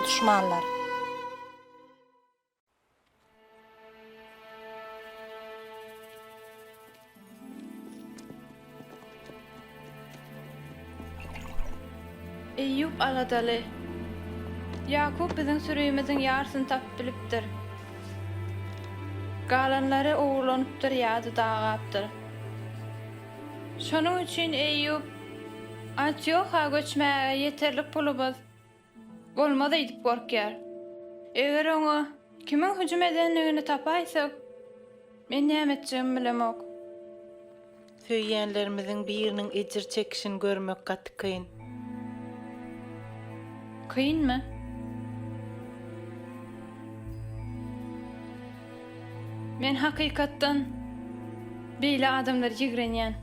duşmanlar. Eýýup aladaly. Ýakup biziň sürimiziň ýarsyny tapyp bilipdir. Galanlary ogurlanypdyr ýa-da dagapdyr. Şonuň üçin Eýýup Antioha göçmäge ýeterlik pulumyz bolmaz öýdüp gorkýar. Eger oňa kimiň hüjüm edendigini tapaýsak, men näme etjegimi bilemok. Söýýänlerimiziň biriniň ejir çekişini görmek gaty kyn. Kynmy? Men hakykatdan beýle adamlary ýigrenýän.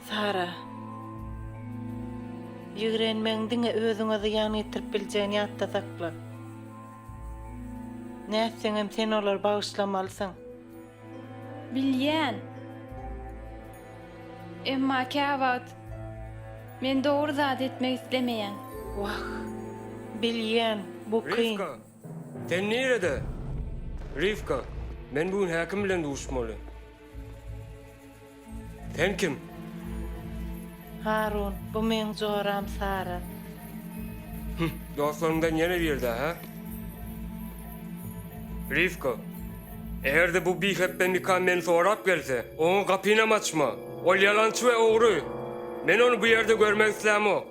Sara. Ýigrenmegiň diňe özüňe zyýan getirip biljegini ýatda sakla. Nätseňem sen olary bagyşlamalysyň. Bilýän. Emma käwagt men dogry zady etmek islemeýän. Wah. Bilýän, bu kyn. Rifka, sen nirede? Rifka, men bu gün häkim bilen duşmaly. Sen kim? Harun, bu meň joram Sara. Hüm, dostlaryňdan ýene biri-dä, hä? Rifka, eger-de bu bihepbe Mika meni sorap gelse, oňa gapynam açma. Ol ýalançy we ogry. Men ony bu ýerde görmek islämok.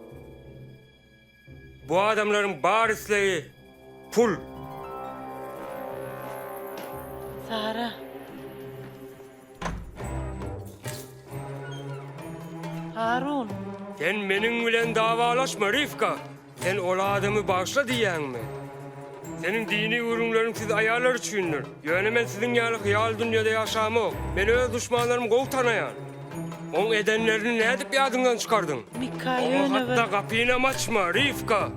Bu adamlaryň bar islegi pul. Sara. Harun. Sen meniň bilen dawalaşma, Rifka. Sen ol adamy bagyşla diýýäňmi? Seniň dini gürrüňleriň siz aýallar üçindir. Ýöne men siziň ýaly hyýaly dünýede ýaşamok. Men öz duşmanlarymy gowy tanaýan. Oň edenlerini nädip ýadyňdan çykardyň? Mika Oňa ýöne bir. hatda gapynam açma, Rifka!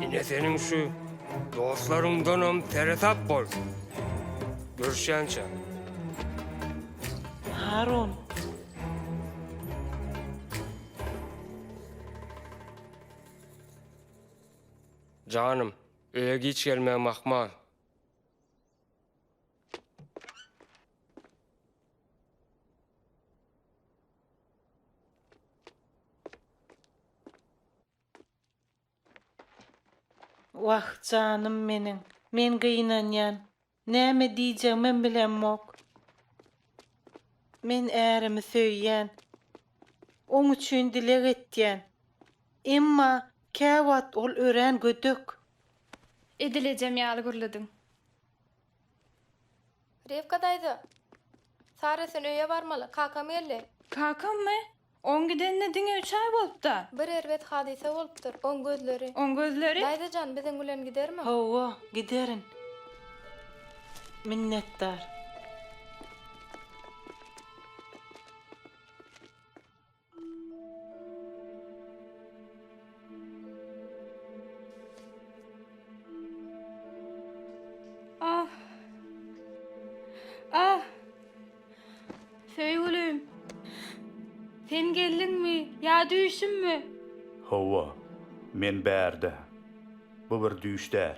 Ine seniň şu dostlaryňdanam seresap bol. Görüşýänçä. Harun. Janym, öýe giç gelmegim ahmal. Wah, janym meniň. Men gynanýan. Näme diýjegimem bilemok. Men ärimi söýýän. Oň üçin dileg etýän. Emma käwagt ol örän gödek. Edil ejem ýaly gürlediň. Rewka daýza! Sara sen öýe barmaly, kakam geldi. Kakammy? Oň gidenine diňe üç aý bolupda. Bir erbet hadysa bolupdyr. Oň gözleri. Oň gözleri? Daýza jan, biziň bilen gidermiň? Hawa, giderin. Minnetdar. Ah! Ah! Söýgülim! Sen geldiňmi ýa düýşümmi? Hawa, men bärde. Bu bir düýş däl.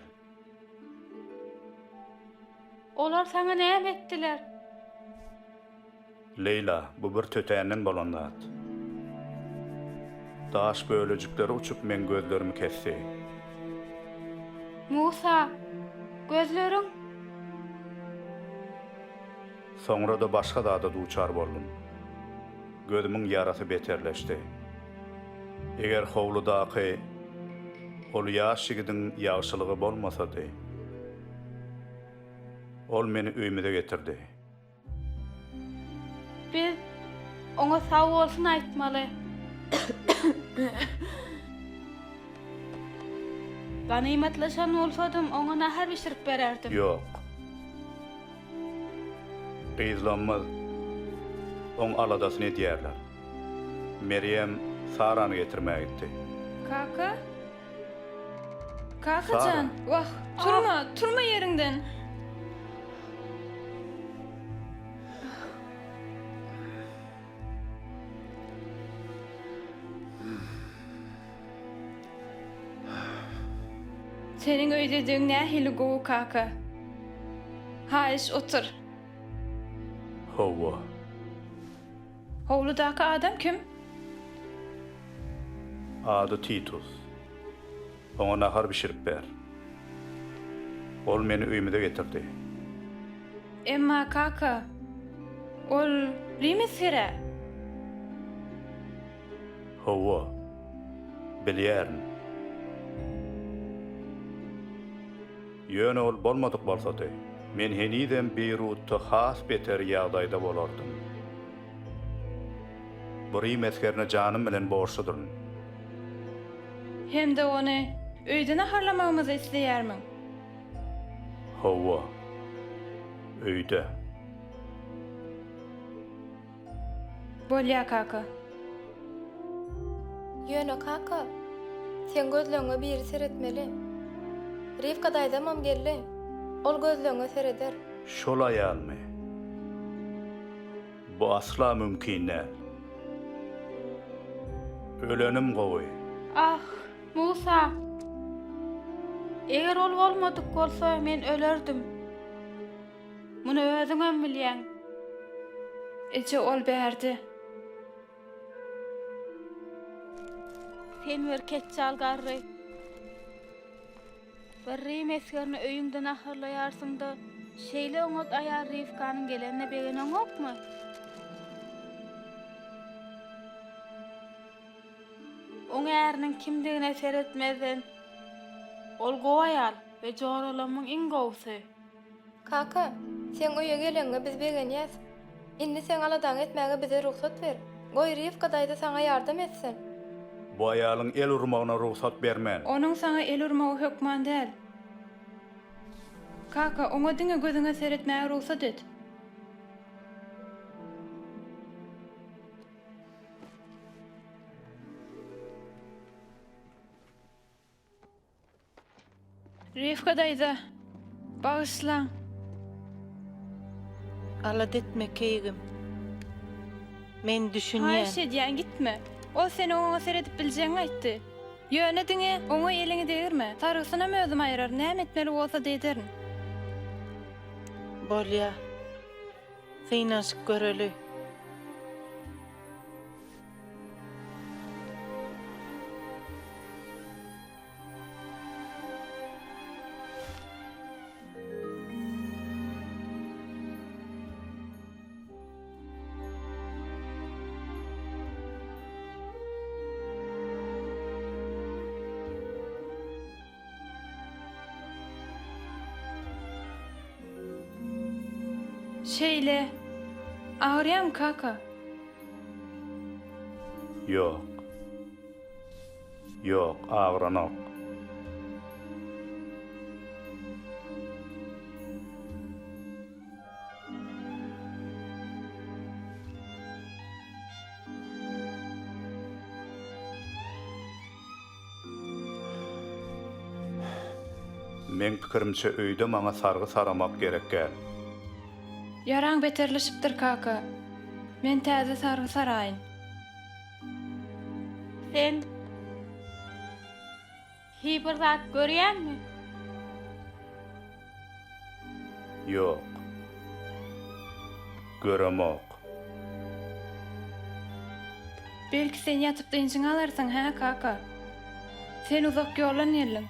Olar saňa näme etdiler? Leýla, bu bir tötänden bolan zat. Daş bölejikleri uçup meň gözlerimi kesdi. Musa, gözleriň? Soňra-da başga zada duçar boldum. Gözümiň ýarasy beterleşdi. Eger howludaky ol ýaş ýigidiň ýagşylygy bolmasady. Ol meni öýümize getirdi. Biz oňa sag bolsun aýtmaly. Ganymatlaşan bolsadym, oňa nahar bişirip bererdim. Ýok. Gyzlarymyz oň aladasyny edýärler. Merýem Sarany getirmäge gitdi. Kaka? Kaka jan, wah, turma, turma ýeriňden. Seniň öýdedigiň nähili gowy kaka. Haýyş otur. Hawa. Howludaky adam kim? Ady Titus. Oňa nahar bişirip ber. Ol meni öýümize getirdi. Emma kaka, ol Rim esgeri-ä. Hawa, bilýärin. Ýöne ol bolmadyk bolsady, men henizem Beýrutda has beter ýagdaýda bolardym. Bu rim esgerine janym bilen borçludyryn. Hem-de ony öýde naharlamagymyzy isleýärmiň? Hawa, öýde. Bolýa kaka. Ýöne kaka, seň gözlegiňe biri seretmeli. Rifka daýzamam geldi. Ol gözlegiňe sereder. Şol aýalmy? Bu asla mümkin däl. Ölenim gowy. Ah, Musa! Eger ol bolmadyk bolsa, men ölerdim. Muny özüňem bilýäň. Eje ol bärde. Sen bir ketjal garry. Bir rim esgerini öýüňde naharlaýarsyň-da, şeýle oňat aýal Rifkanyň gelenine begeneňokmy? Oň äriniň kimdigine seretmezden, ol gowy aýal we joralarymyň iň gowusy. Kaka, seň öýe geleniňe biz begenýäs. Indi seň aladaňy etmäge bize rugsat ber. Goý, Rifka daýza saňa ýardam etsin. Bu aýalyň el urmagyna rugsat bermen. Onuň saňa el urmagy hökman däl. Kaka, oňa diňe gözüňe seretmäge rugsat et. Rifka daýza, bagyşlaň. Alada etme, keýgim. Men düşünýän. Haýyş edýän, gitme. Ol seniň oňa seredip biljegiňi aýtdy. Ýöne diňe oňa eliňi degirme. Sargysynam özüm aýyraryn, näme etmeli bolsa-da ederin. Bolýa. Synanyşyp göreli. Şeýle. Agyrýamy kaka? Ýok. Ýok, agyranok. Meň pikirimçe öýde maňa sargy saramak gerek gäl. Ýaraň beterleşipdir kaka. Men täze sargy saraýyn. Sen hi bir zat görýäňmi? Ýok. Göremok. Belki sen ýatyp dynjyňy alarsyň, hä, kaka? Sen uzak ýoldan geldiň.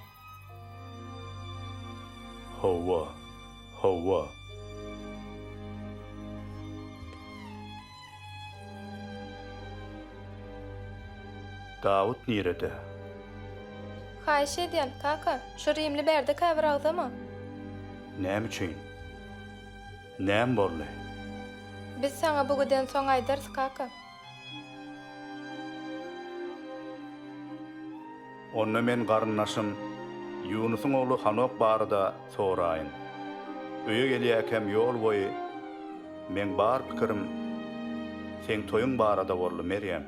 Hawa, hawa. Dawut nirede? Haýyş edýän, kaka, şu rimli bärde käbir agzama. Näme üçin? Näme boldy? Biz saňa bu giden soň aýdarys, kaka. Onda men garyndaşym Ýunusyň ogly Hanok barada soraýyn. Öýe gelýärkäm ýol boýy meň bar pikirim seň toýuň barada boldy, Merýem.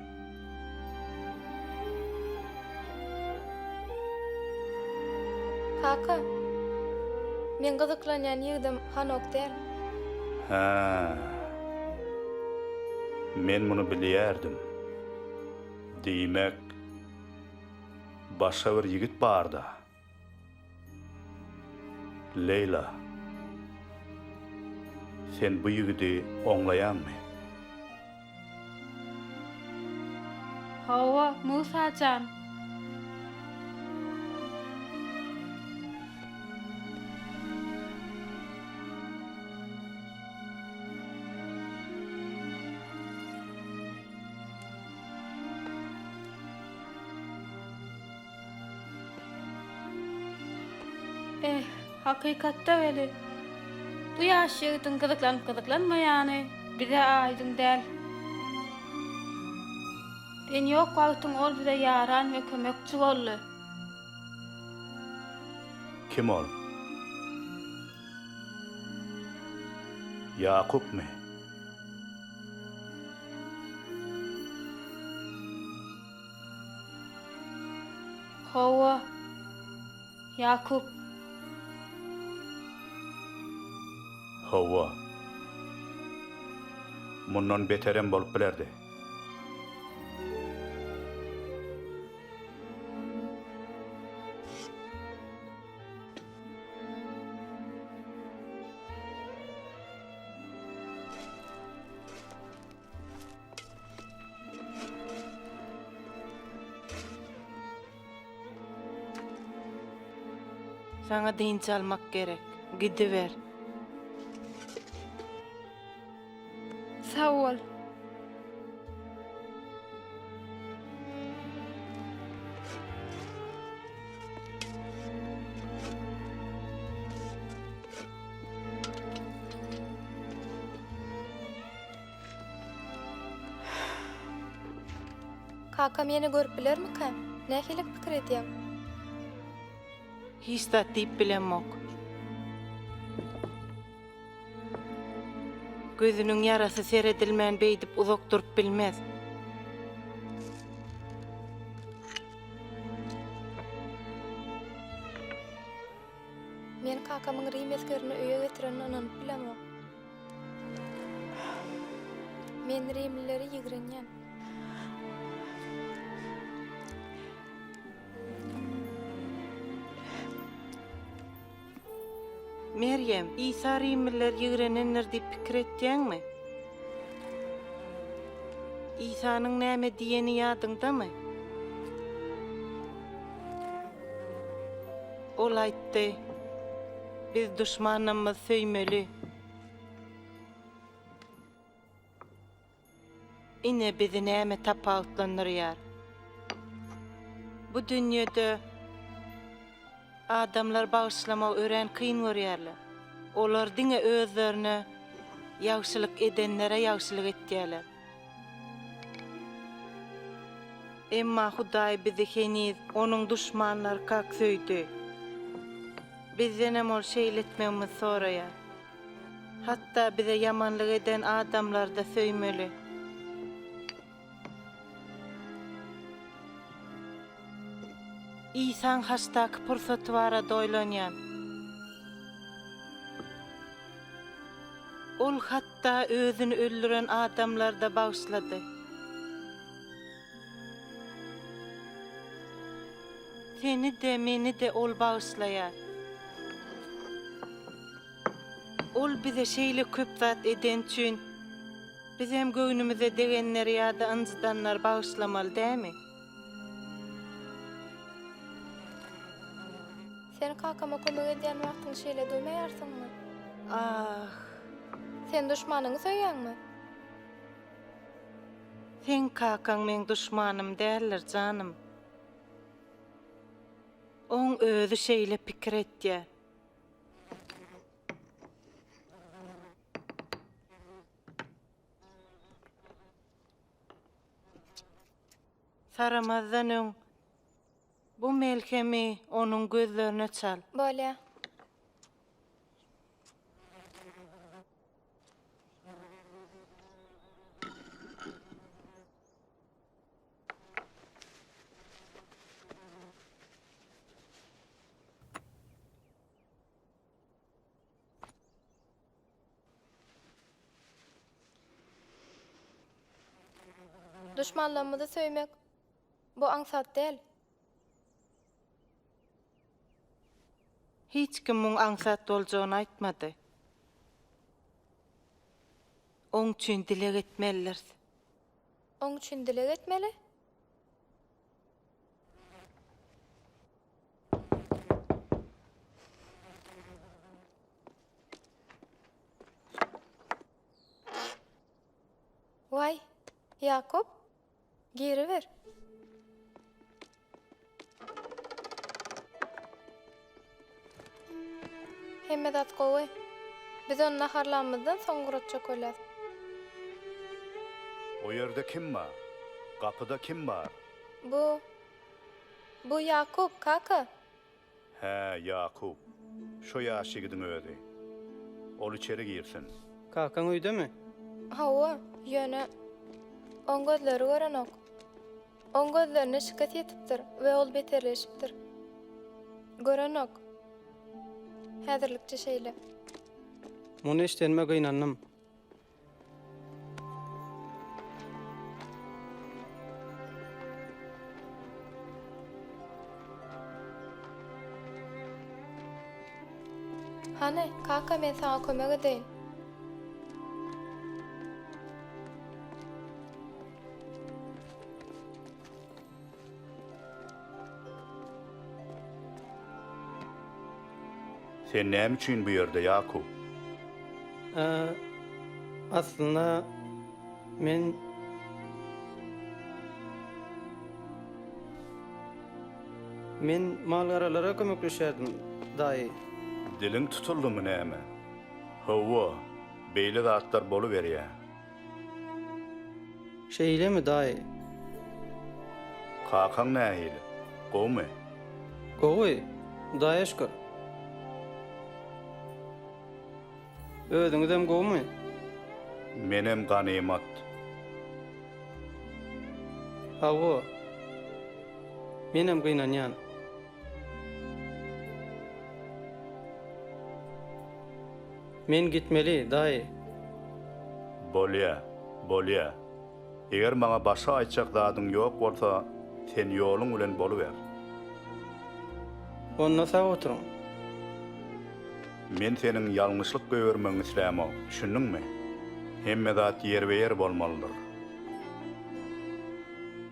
Kaka, meň gyzyklanýan ýigdim Hanok däl. Hä. Men muny bilýärdim. Diýmek, başga bir ýigit bar-da. Leýla, sen bu ýigidi oňlaýaňmy? Hawa, Musa jan. Eh, hakykatda weli, bu ýaş ýigidiň gyzyklanyp-gyzyklanmaýany bize aýdyň däl. Sen ýok wagtyň ol bize ýaran we kömekçi boldy. Kim ol? Ýakupmy? Hawa, Ýakup. Hawa. Mundan beterem bolup bilerdi. Saňa dynç almak gerek. Gidiber. Sag bol. Kakam ýene görüp bilermikä? Nähili pikir edýäň? Hiç zat diýip bilemok. Gözüniň ýarasy seredilmän beýdip uzak durup bilmez. Men kakamyň rim esgerini öýe getirenine ynanyp bilemok. Men rimlileri ýigrenýän. Merýem, Isa rimlileri ýigrenendir diýip pikir etýäňmi? Isanyň näme diýeni ýadyňdamy? Ol aýtdy, Biz duşmanymyzy söýmeli. Ine bizi näme tapawutlandyrýar. Bu dünýede adamlar bagyşlamagy örän kyn görýärler. Olar diňe özlerine ýagşylyk edenlere ýagşylyk etýärler. Emma Hudaý bizi heniz Onuň duşmanlarykak söýdi. Bizdenem Ol şeýle etmegimizi soraýar. Hatda bize ýamanlyk eden adamlary-da söýmeli. Isaň haçdaky pursaty barada oýlanýan. Ol hatda özüni öldüren adamlary-da bagyşlady. Seni-de, meni-de Ol bagyşlaýar. Ol bize şeýle köp zat edeni üçin, bizem göwnümize degenleri ýa-da ynjydanlary bagyşlamaly dälmi? Sen kakama kömek edýän wagtyň şeýle duýmaýarsyňmy? Ah! Sen duşmanyňy söýýäňmi? Seň kakaň meň duşmanym däldir, janym. Oň özi şeýle pikir etýär. Saramazdan öň bu melhemi onuň gözlerine çal. Bolýa. Duşmanlarymyzy söýmek, bu aňsat däl. Hiç kim muň aňsat boljagyny aýtmady. Oň üçin dileg etmelidiris. Oň üçin dileg etmeli? Waý, Ýakup, giriber. Hemme zat gowy. Biz ony naharlanymyzdan soň guratjak bolýas. O ýerde kim bar? Gapyda kim bar? Bu, bu Ýakup, kaka. Hä, Ýakup. Şo ýaş ýigidiň özi. Ol içeri girsin. Kakaň öýdemi? Hawa, ýöne oň gözleri görenok. Oň gözlerine şikes ýetipdir we ol beterleşipdir. Görenok. Häzirlikçe şeýle. Muny eşidenime gynandym. Hany, kaka men saňa kömek edeýin. Sen näme üçin bu ýerde, Ýakup? Aslynda, men. Men mal-garalara kömekleşýärdim, daýy. Diliň tutuldymy näme? Hawa, beýle zatlar boluberýär. Şeýlemi, daýy? Kakaň nähili? Gowumy? Gowy, Hudaýa şükür. Özüňizem gowumy? Menem ganymat. Hawa. Menem gynanýan. Men gitmeli, daýy. Bolýa, bolýa. Eger maňa başga aýtjak zadyň ýok bolsa, sen ýoluň bilen boluber. Onda sag oturyň. Men seniň ýalňyşlyk goýbermegiňi islämok, düşündiňmi? Hemme zat ýerbe-ýer bolmalydyr.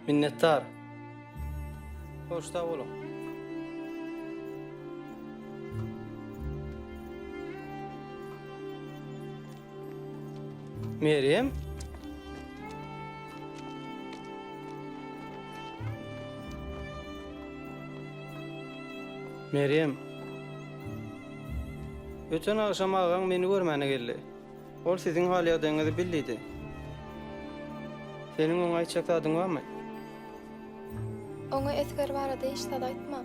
Minnetdar. Hoş sag boluň. Merýem. Merýem. Öten agşam agaň meni görmäne geldi. Ol siziň hal-ýagdaýyňyzy bil diýdi. Seniň oňa aýtjak zadyň barmy? Oňa esger barada hiç zat aýtma.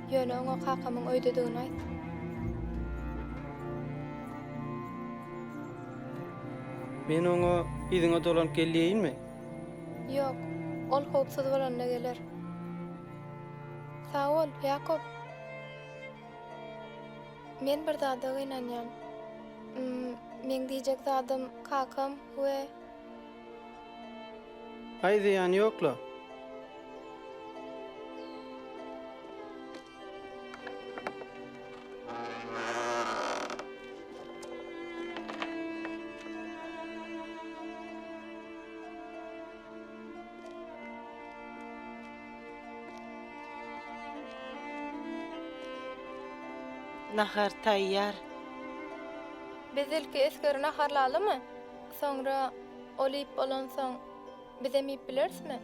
Ýöne oňa kakamyň öýdedigini aýt. Men oňa yzyňa dolanyp gel diýeýinmi? Ýok, ol howpsuz bolanda geler. Sag bol, Ýakup. Men bir zada gynanýan. Meň diýjek zadym kakam we. Aý zyýany ýokla. Nahar taýýar. Biz ilki esgeri naharlalymy? Soňra ol iýip bolansoň, bizem iýip bilerismi?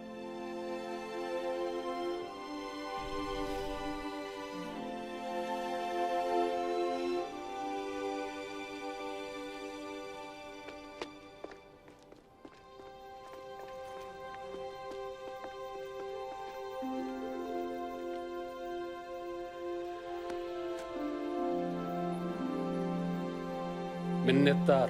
Minnetdar.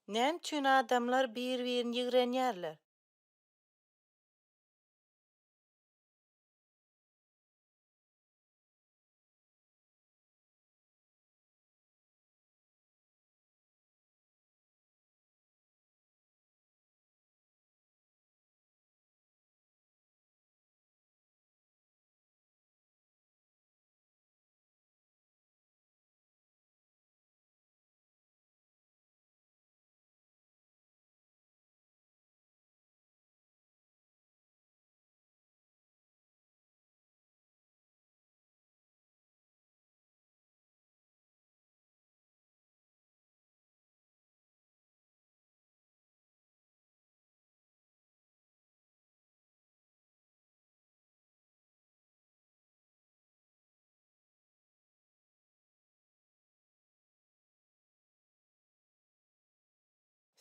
Näme üçin adamlar bir-birini ýigrenýärler?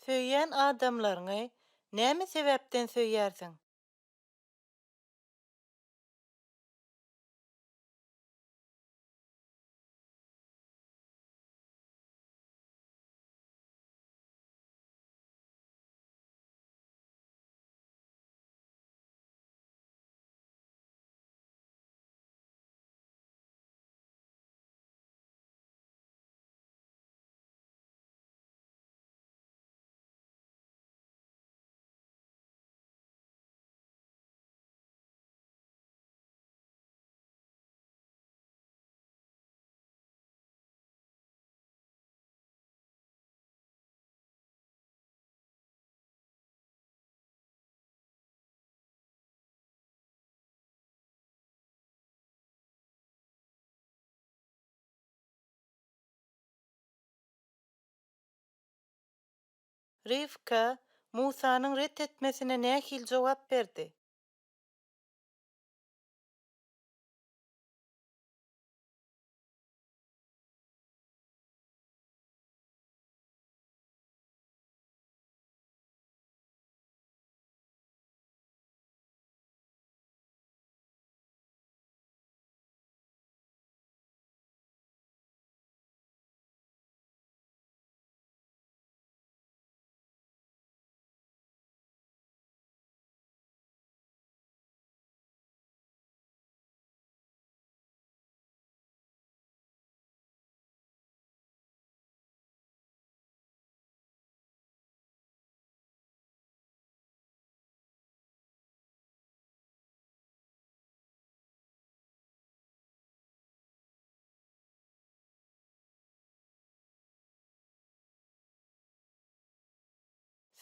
Söýýän adamlaryňy näme sebäpden söýýärsiň? Rifka Musanyň ret etmesine nähili jogap berdi?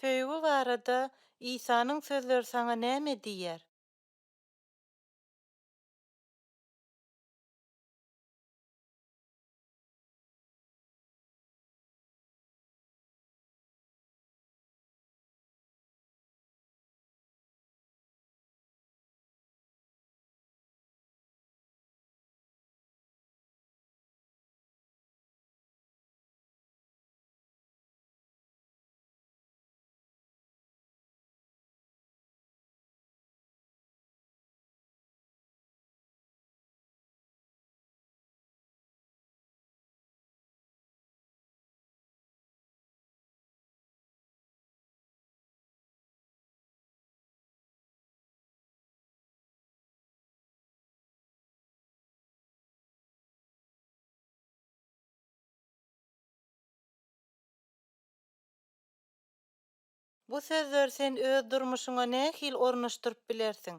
Söýgi barada Isanyň sözleri saňa näme diýýär? Bu sözleri sen öz durmuşyňa nähili ornaşdyryp bilersiň?